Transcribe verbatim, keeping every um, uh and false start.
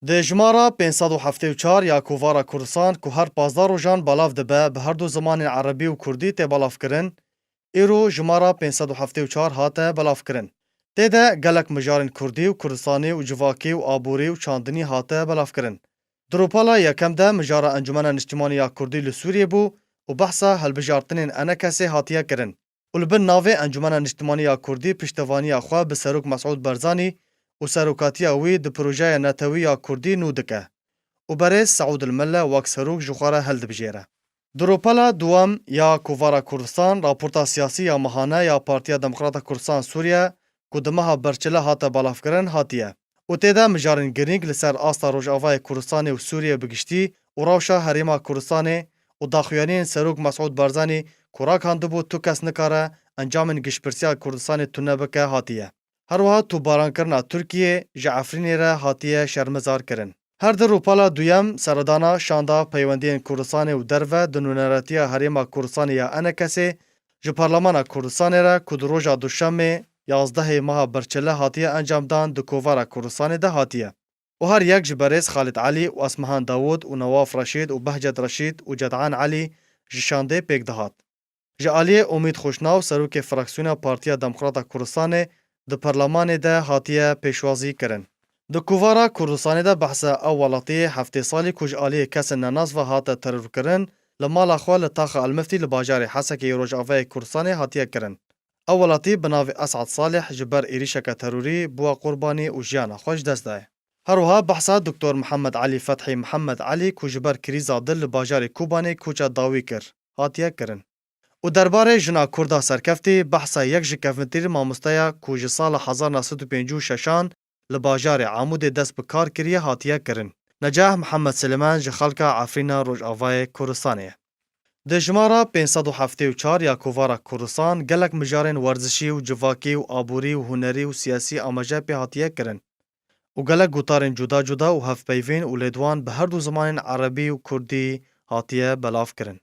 Di jimara pênc sed û heftê û çar ya Kovara Kurdistan ku her pazdeh rojan belav dibe, bi her du zimanên erebî û kurdî tê belavkirin, îro jimara pênc sed û heftê û çar hate belavkirin. Tê de gelek mijarên kurdî û kurdistanî û civakî û aborî û çandinî hate belavkirin. Di rûpela yekem de mijara Encûmena Niştimanî ya Kurdî li Sûriyê bû û behsa hilbijartinên ENKSê hatiye kirin û li bin navê Encûmena Niştimanî ya Kurdî piştevaniya xwe bi Serok Mesûd Barzanî û serokatiya wî di projeya netewî ya Kurdî nû dike û berêz Seûd El-Melle wek serok ji xwe re hildibijêre. Di rûpela duwem ya Kovara Kurdistan, raporta siyasî ya mehane ya Partiya Demokrata Kurdistan Sûriye ku di meha berçile hate belavkirin hatiye û tê de mijarên girîng li ser asta Rojavayê Kurdistanê û Sûriye bi giştî û rewşa Herêma Kurdistanê û daxuyaniyên Serok Mesûd Barzanî ku ragihandibû tu kes nikare encamên giştpirsiya Kurdistanê tune bike hatiye. Her wiha topbarankirina Tirkiyê ji Efrînê re hatiye şermizar kirin. Her di rûpela duyem seredana şanda peywendiyên Kurdistanê û derve di nûneratiya Herêma Kurdistanê ya ENKSê ji Parlemana Kurdistanê re ku di roja duşemê yazdehê meha berçile hatiye encamdan di Kovara Kurdistanê de hatiye û her yek ji berêz Xalid Elî û Esmehan Dawud û Newaf Reşîd û Behcet Reşîd û Ced'an Elî ji şandê pêk dihat. Ji aliyê Umît Xweşnaw, serokê fraksiyona Partiya Demokrata Kurdistanê di Parlemanê de hatiye pêşwazî kirin. Di Kovara Kurdistanê de behsa ew welatiyê heftê salî ku ji aliyê kesên nenas ve hate terorkirin, li mala xwe li taxa Elmiftî li bajarê Hesekê yê Rojavayê Kurdistanê hatiye kirin. Ew welatî bi navê Esad Salih ji ber êrîşeke terorî bûye qurbanî û jiyana xwe ji dest daye. Her wiha behsa Doktor Mihemed Elî Fethî Mihemed Elî ku ji ber krîza dil li bajarê Kobanê koça dawî kir, hatiye kirin. Û derbarê jina Kurda serkeftî behsa yek ji kevntirî mamosteya ku ji sala hezar neh sed û pêncî û şeşan li bajarê Amûdê dest bi kar kiriye hatiye kirin. Necah Mihemed Silêman ji xelka Efrîna Rojavayê Kurdistanê ye. Di jimara pênc sed û heftê û çar ya Kovara Kurdistan gelek mijarên werzişî û civakî û aborî û hunerî û siyasî amaje pê hatiye kirin û gelek gotarên cuda cuda û hevpeyvên û lêdwan bi her du zimanên erebî û kurdî hatiye belavkirin.